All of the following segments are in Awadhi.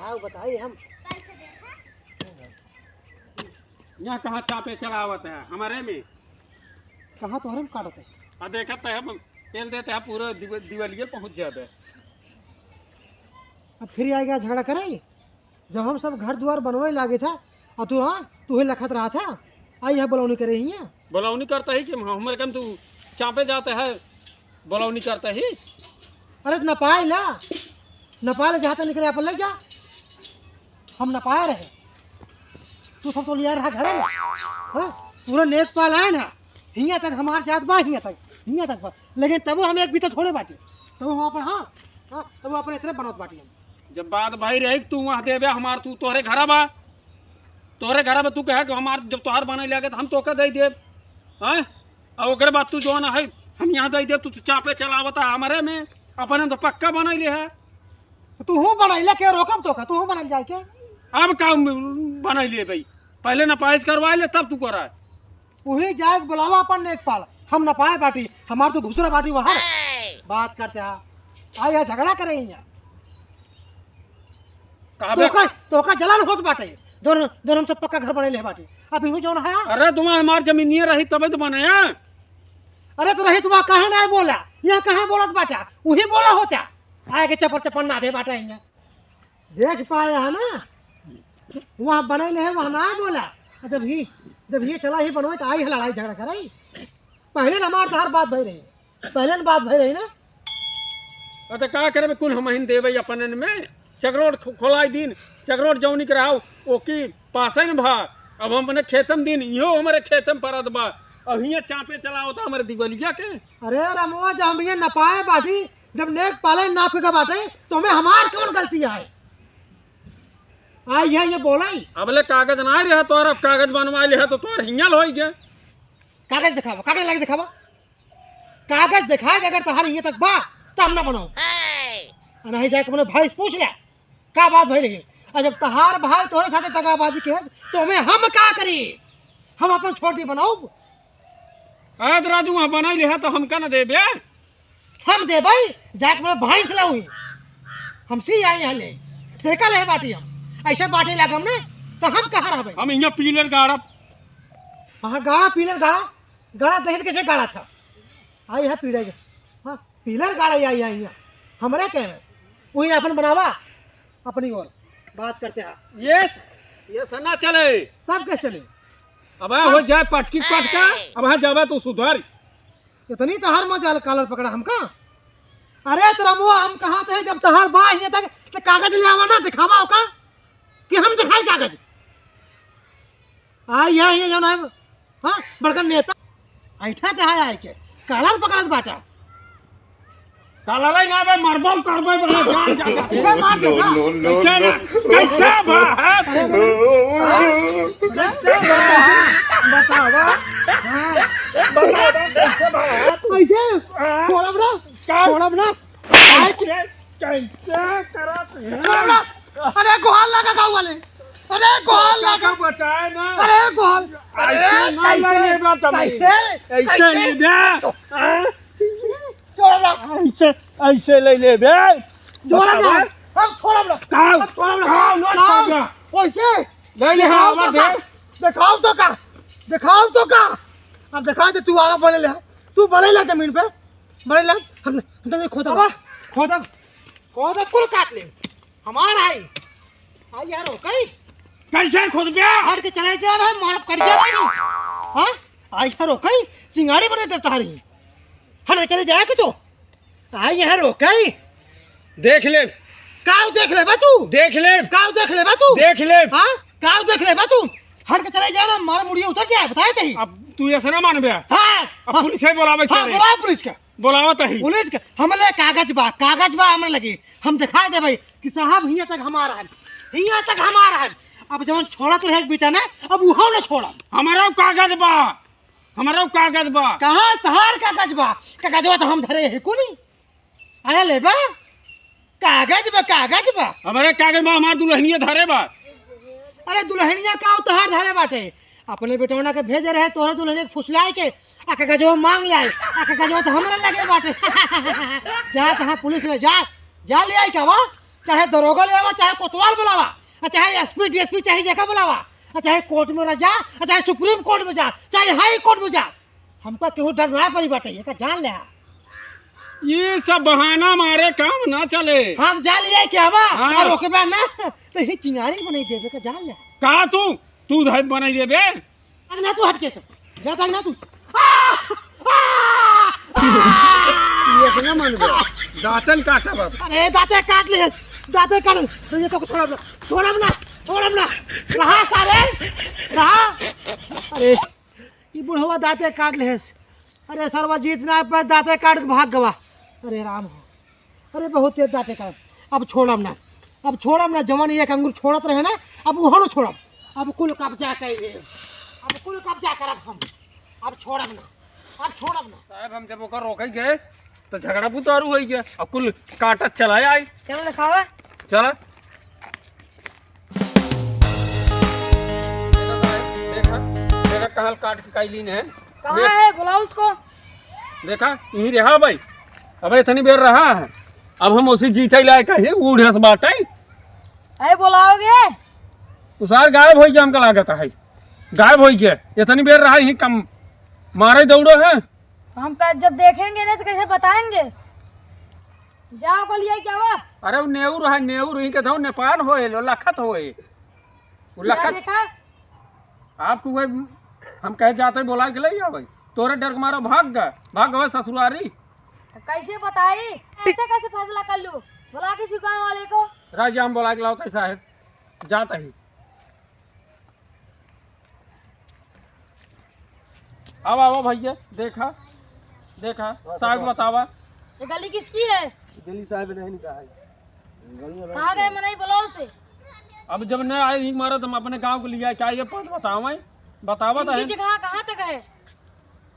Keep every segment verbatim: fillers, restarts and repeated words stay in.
आओ बताई हम। यहाँ कहाँ चापे चलावत है हमारे में? कहाँ तोहरे में काटत है? आ देखत है हम तेल देते हैं पूरा दिव-, दिवालिये पहुँच जाबे। अब फिर आएगा झगड़ा करे? जब हम सब घर दुआर बनवे लागे था, और तू, हाँ, तू ही लखत रहा था, आई है बोलौनी करे हियाँ। बोलौनी करता ही कि हम-, हमरे कम तू चापे जाते है, बोलौनी करता ही। अरे तो नपाए ला, नपाए ला, जहाँ तक निकले अपन ले जा, हम नपाए रहे। तू सब तो लिया रहा घरे में, हाँ? पूरा नेक पाल आए ना, हियाँ तक हमार जात बा, हियाँ तक, हियाँ तक बा, लेकिन तबो हम एक बीता छोड़े बाटी, तबो हम अपन, हाँ, हाँ, तबो अपन इतने बनत बाटी हम। जब बात भाई रही कि तू वहाँ देबे हमार, तू तोहरे घरा बा, तोहरे घरा बा, तू कहे कि हमार जब तोहार बने लगे तो हम तोके दे देब, हैं? और ओकरे बाद तू जो ना है हम यहाँ दे देब, तू, तू चापे चलावता हमारे में, अपने तो पक्का बनैले है। तो तू हूँ बनैले, के रोकब तो का, तू हूँ बनैले जाए के? अब का बनैले भाई, पहले नपाइश करवा ले तब तू करा। उही जाए के बुलावा अपन नेकपाल, हम नपाए बाटी, हमार तो घुसरा बाटी बाहर। बात करते हैं, आ यहाँ झगड़ा करे ही यहाँ। कहबे तोका, तोका जलन होत बाटे, दोनों, दोनों हम सब पक्का घर बनैले बाटी। अब इहू जौन है। अरे तुम्हार हमार जमीनिये रही तबे तो बने हैं। अरे तो रही तुम्हार काहे ना बोला, यहाँ कहाँ बोलत बाटा, उही बोला होता। आए के चपर चपर ना दे बाटा यहाँ। देख पाए है ना, वहाँ बनैले है, वहाँ ना बोला। जब ही, जब ये चला ही बनवे तो आई है लड़ाई झगड़ा कराई। पहले न हमार तोहार बात भई रही, पहले न बात भई रही ना। अरे तो का करे, कुल हमहिन देबे अपनन में। चकरोट खो-, खोलाई दिन, चकरोट जौनी के रहाव, ओकी पासे न भा। अब हम अपने खेतम दिन, इहो हमरे खेतम परत बा। अब हियाँ चापे चलावता हमरे दिवलिया के। अरे रमुआ, जब हम ये नपाए बाटी, जब नेक पाले नाप के बाटे, तो हमें हमार कौन गलती है? आ, ये, ये बोलाई। अब ले कागज ना रहा तोर, अब कागज बनवा ले है तो तोर हियाँ होई गए। कागज दिखावा, कागज लाके दिखावा। कागज दिखाए कि अगर तहार हियाँ तक बा, तो हम ना बनाओ। आ नहीं जाए के अपने भाई से पूछ ले, का बात भई रही। और जब तहार भाई तोरे साथे दगाबाजी के, तो हमें हम का करी? हम अपन छोड़ दी बनाओ। आज राजू वहाँ बनाई लिहा तो हमका न देबे। हम देबे, जाके अपने भाई से लाऊं। हमसे ही आए हैं ले, ठेका ले बाटी हम। ऐसे बाटे लागम ने, तो हम कहाँ रहबे? हम यहाँ पीलर गाड़ा। हाँ, गाड़ा, पीलर गाड़ा। गाड़ा देखे तो कैसे गाड़ा था? आई है पीढ़ा के। हाँ, पीलर गाड़ा आई है यहाँ। हमरे के है। वही अपन बनावा, अपनी ओर। बात करते हैं। ये, ये सना चले। तब कैसे चले? अब हो जाए पटकी पटका, अब हाँ जाबे तू सुधर। इतनी तहार मजा कालर पकड़ा हमका। अरे तो रमुआ, हम कहाँ थे जब तहार बा हियाँ तक, तो कागज ले आवा ना, दिखावा ओका कि हम दिखाई कागज। आ, ये, ये जौन है, हाँ, बड़का नेता। ऐठा चाहे आए के, कालर पकड़त बाटा। कालर ही ना बे, मरबो करबो, बड़ा जान जा, जा। इसे मार दे, हाँ। No, no, कैसे ना? No। कैसे बा, हाँ? कैसे बा? बतावा। हाँ। बतावा, कैसे बा? कैसे? हाँ। छोड़ब ना। का? छोड़ब ना। कैसे, कैसे करत है? छोड़ब ना। अरे गोहार लगा गाँव वाले। अरे गोहार लगा। काका बचाए ना। अरे गोहार। अरे ऐसे ना कैसे? ले बा तब। कैसे? ऐसे कैसे? ले बे। हाँ? छोड़ब ना। ऐसे, ऐसे ले ले बे। छोड़ब ना। बतावा। हम छोड़ब ना। का? हम छोड़ब ना। का? ना ना। छोड़ब ना। कैसे? ले ले, हाँ, दिखाओ आवा तो का? दे। दिखाओ तो का? दिखाओ तो का? अब दिखा दे, तू आवा बने ले। तू बने ले जमीन पे। बने ले। हम, हम तो खोदब। अब खोदब। खोदब कुल काट ले। हमार आई। आई यार, ओकई। कैसे खोदबे? हट के चले जा रहा, मारब कर जा रहा। हाँ? आई यार, ओकई। चिंगारी बने देता रही। हट के चले जाए कि तो। आई यहाँ रोकाई। देख ले। काऊ देख ले बा तू? देख ले। काऊ देख ले बा तू? देख ले। हाँ? काऊ देख ले बा तू? हट के चले जा ना, मारा मुड़िया उतर जाए, बताए तही। अब तू ऐसे ना मानबे। हाँ, अब हाँ। पुलिस है, बोलावे हाँ, के रे? बोलाओ पुलिस का। बोलावत ही। पुलिस का, हमले कागज बा, कागज बा हमरे लगे। हम दिखा दे भाई कि साहब हियाँ तक हमारा है, हियाँ तक हमारा है। अब जवन छोड़त रहे एक बीता ना, अब उहो ना छोड़ा। हमारा कागज बा। हमरो कागज बा। कहाँ तहार कागज बा? कागजवा तो हम धरे है कुली। आया ले बा? कागज बा, कागज बा। हमरे कागज बा, हमार दुल्हनिया धरे बा। अरे दुल्हनिया का तहार धरे बाटे? अपने बेटौना के भेजे रहे तोहरे दुल्हनिया के फुसलाए के, आ कागजवा मांग ले आए, आ कागजवा तो हमरा लगे बाटे। जा तहाँ पुलिस ले जा, जा ले आई का बा? चाहे दरोगा ले आवा, चाहे कोतवाल बुलावा, अउर चाहे एसपी, डीएसपी, चाहे जेका बुलावा, अउर चाहे कोर्ट में रह जा, अउर चाहे सुप्रीम कोर्ट में जा, चाहे हाई कोर्ट में जा, हमका केहू डर ना पड़ी बाटे, एका जान ले। ये सब बहाना मारे काम ना चले। हम जान लिया कि हवा, हाँ। अउर ओके बाद ना, तो ही चिंगारी बनाई देबे का जान ले। का तू, तू धाई बनाई देबे? अरे ना तू हट के चल। जा तक ना तू। आ! आ! ये इतना मन गया। दातन काटा बाबा। अरे दाते काट लेस। दाते काट। तो ये तो छोड़ा ना। छोड़ा ना। छोड़ा ना। रहा सारे। रहा। अरे, ये बुढ़वा दाते काट लेस। अरे सरवा जीत ना पे दाते काट के भाग गवा। अरे राम हो। अरे बहुत तेज दाते काट। अब छोड़ब ना। अब छोड़ब ना, जवन एक अंगुर छोड़त रहे ना, अब उहो न छोड़ब। अब कुल कब्जा कर ले। अब कुल कब्जा करब हम। अब छोड़ब ना। अब छोड़ब ना। साहब, हम जब ओकर रोके गए, तो झगड़ा बुतारू होई गया। अब कुल काटत चला आई। चल दिखावा। चला। देखा, देखा, देखा, कहाँ काट के काई लीन है। कहाँ देख। है? बुलाओ उसको। देखा, यहीं रहा भाई। अब इतनी बेर रहा है। अब हम उसी जीते लायक है, उड़े से बाटे। अरे बुलाओगे? उ सार गायब होई गया, हमका लागत है। गायब होई गया। इतनी बेर रहा यहीं कम मारे दौड़ो है। तो हम का जब देखेंगे नहीं तो कैसे बताएंगे? जाओ, बोलिए क्या हुआ? अरे, वो नेउर है, नेउर ही के धो, नेपाल होए, लो लखत होए। वो क्या लखत देखा? आपको वही हम कहे जाते, बोला के ले जाओ भाई। तोरे डर के मारा भाग गए, भाग गए ससुरारी। तो कैसे बताई? ऐसे कैसे फैसला कर लूँ? बुला के सिखाने वाले को। राजा हम बोला के लाओ, कैसा है? जाता ही। अब आवा भैया, देखा, देखा, हाँ, साहब बताओ। बतावा। ये गली किसकी है? गली साहब नहीं निकाल है। गली हमारी कहाँ गए है। मनई, बोलो उसे। अब जब न आए, ही मारा, तुम अपने गाँव को लिया, क्या ये पद बतावा है? बतावा तो इनकी है। जगह कहाँ तक है?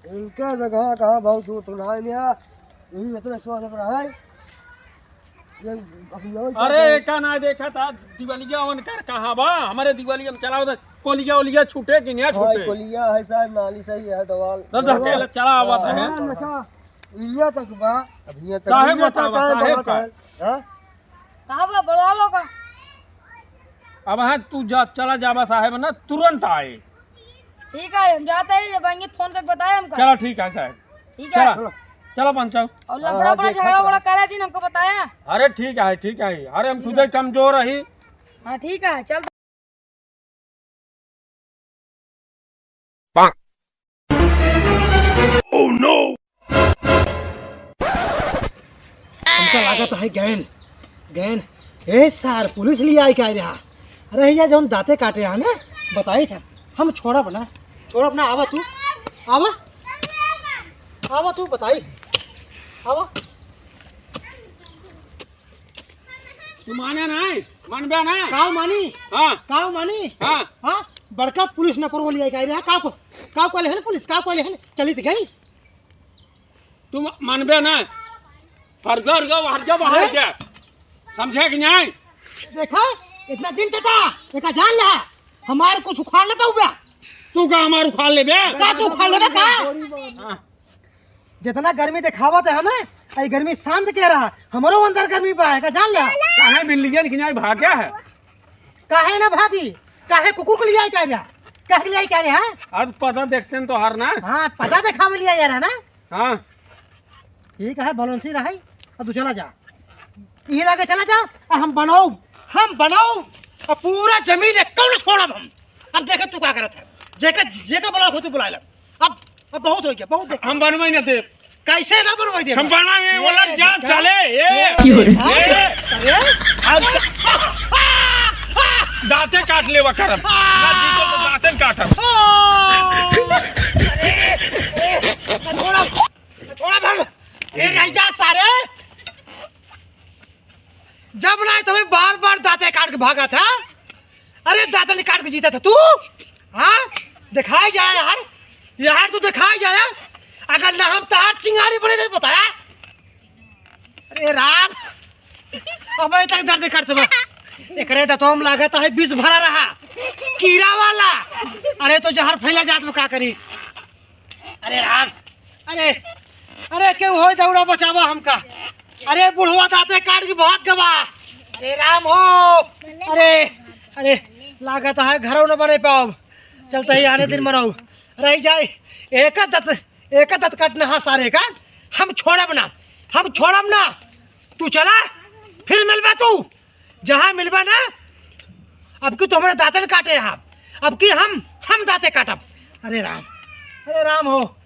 इनके जगह कहाँ, बहुत दूर तो ना लिया, यही इतने सोच रहा है। ये अभी और अरे, क्या का ना देखा था, दिवालिया उनकर कहाँ बा? हमारे दिवालिया में चलाओ तो कोलिया ओलिया छूटे कि नहीं हाँ, छूटे? कोलिया है साहब, नाली सही है, दवाल। तो धकेल चला आवत है। हाँ, देखा, इलिया तक बा, अब ये तक साहेब इलिया तक बतावा, है, साहेब बहुत का? है। हाँ? कहाँ बा? बुलाओ का? अब हाँ, तू जा, चला जाबा साहेब ना, तुरंत आए। ठीक है, हम जाते हैं, जब आएंगे फोन करके बताए हमका। चला, ठीक है साहेब। ठीक है। चला, चला पहुँचाओ। और हाँ, लफड़ा हाँ, बड़ा देखा झगड़ा तो। बड़ा करा जी, हमको बताया। अरे ठीक है, ठीक है, अरे हम ठीक खुदे है। कमजोर रही। हाँ, ठीक है, चल। Oh no! हमका लागत है गैन, गैन। ए सार, पुलिस लिए आई क्या रहा? अरे ये जौन दाते काटे हैं ना, बताई था, हम छोड़ब ना, छोड़ब ना। आवा तू, आवा, आवा तू, बताई, आवा। तू माने ना, मानबे ना। काव मानी? हाँ। काव मानी? हाँ। हाँ? बड़का पुलिस न परवलिया का रे, काव को, काव को लेहन पुलिस, काव को लेहन, चली त गई। तू मानबे ना। हर घर गो, हर जब हर हैं? जा। समझे कि नहीं? देखा, इतना दिन चटा, एका जान ला, हमार कुछ उखाड़ न पाउबा। तू का हमार उखाड़ लेबे? का तू उखाड़ लेबे का? हाँ। जितना गर्मी देखावत है ना, आई गर्मी शांत के रहा, हमरो अंदर गर्मी बा, एका जान ला। काहे बिल्लियन की नहीं भाग्या है? काहे ना भागी? काहे कुकुर को लिया है क्या? काहे के लिया है क्या रे, हाँ? अब पता देखते हैं तो हर ना। हाँ, पता देखावे लिया यार, है ना? हाँ। ठीक है, भलौंसी रहे, अब तू चला जा। यही लागे चला जा, अब हम बनाऊ, हम बनाऊ, अब पूरा जमीन एक कौन छोड़ब हम। अब देखे तू का करत है, जेके, जेके बुलाओ होते बुला ले। अब, अब बहुत हो गया, बहुत देख। हम बनवाई ना देब। कैसे ना बनवाई देब? हम बनवाई ए, बोला जा, देखा? चले, ए, ए, की हो रहा? ए, अरे? हम दांते काट लेवा करब। ना जीतो तो दांते काटब। अरे, अरे, छोड़ा, छोड़ा भाग। ए, रह जा सारे। जब ना तुम्हें बार-बार दांते काट के भागा था। अरे दांते काट के जीता था तू। हाँ? दिखाई जाए यार। यार तू दिखाई जाए। अगर ना हम तार चिंगारी बने तो बताया। अरे राम। अबे तक दर्द करत बा। एकरे दतवा में लागत है विष भरा रहा, कीड़ा वाला। अरे तो जहर फैला जात में का करी? अरे राम, अरे, अरे केहू होई दौड़ा बचावा हमका। अरे बुढ़वा दांते काट के भाग गवा। अरे राम हो। अरे, अरे, लागत है घरौ न बने पाओ। चलता ही आने दिन मनाओ। रही जाए। एक दत एक दत काटना हा सारे का। हम छोड़ब ना, हम छोड़ब ना। तू चला, फिर मिलबा तू। जहाँ मिलबा ना, अब की तो हमरे दातन काटे हा, अब की हम हम दाते काटब। अरे राम, अरे राम हो।